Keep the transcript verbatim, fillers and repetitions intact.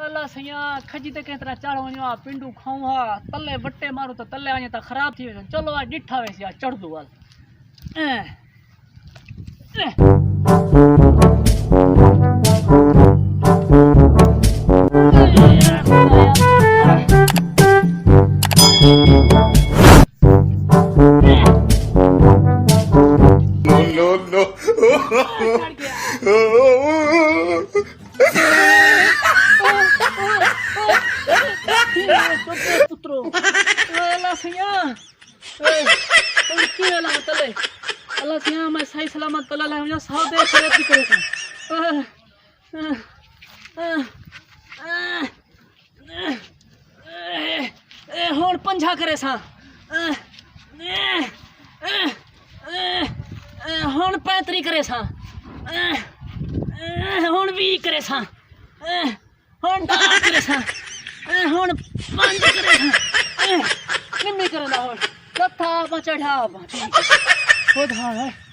اللہ سیاں، کھجی تے کہیں طرح چڑھ ونڄو، آ پنڈو کھاؤں ہا، تلے وٹے مارو تے تلے ونڄے تاں خراب تھی ویسن۔ چلو آ ݙٹھا ویسی، آ چڑھدو ول۔ اے۔ No, no, no. پترو، اللہ سیاں، اے، توں کیویں لاں تلے؟ اللہ سیاں، میں صحیح سلامت تلے لے ونڄاں، سو دے شریعت دی کرے ساں۔ اے، اے، اے، اے، ہݨ پنجا کرے ساں۔ اے، اے، اے، اے، ہݨ پینتری کرے ساں۔ اے، اے، ہݨ ویہہ کرے ساں۔ اے، ہݨ ݙاہ کرے ساں۔ اے، ہݨ پنج کرے ساں۔ اے، نمی کرے لا ہݨ۔ لتھا آپاں چڑھا آپاں۔ ٹھیک ہے۔ خود ہاں ہے۔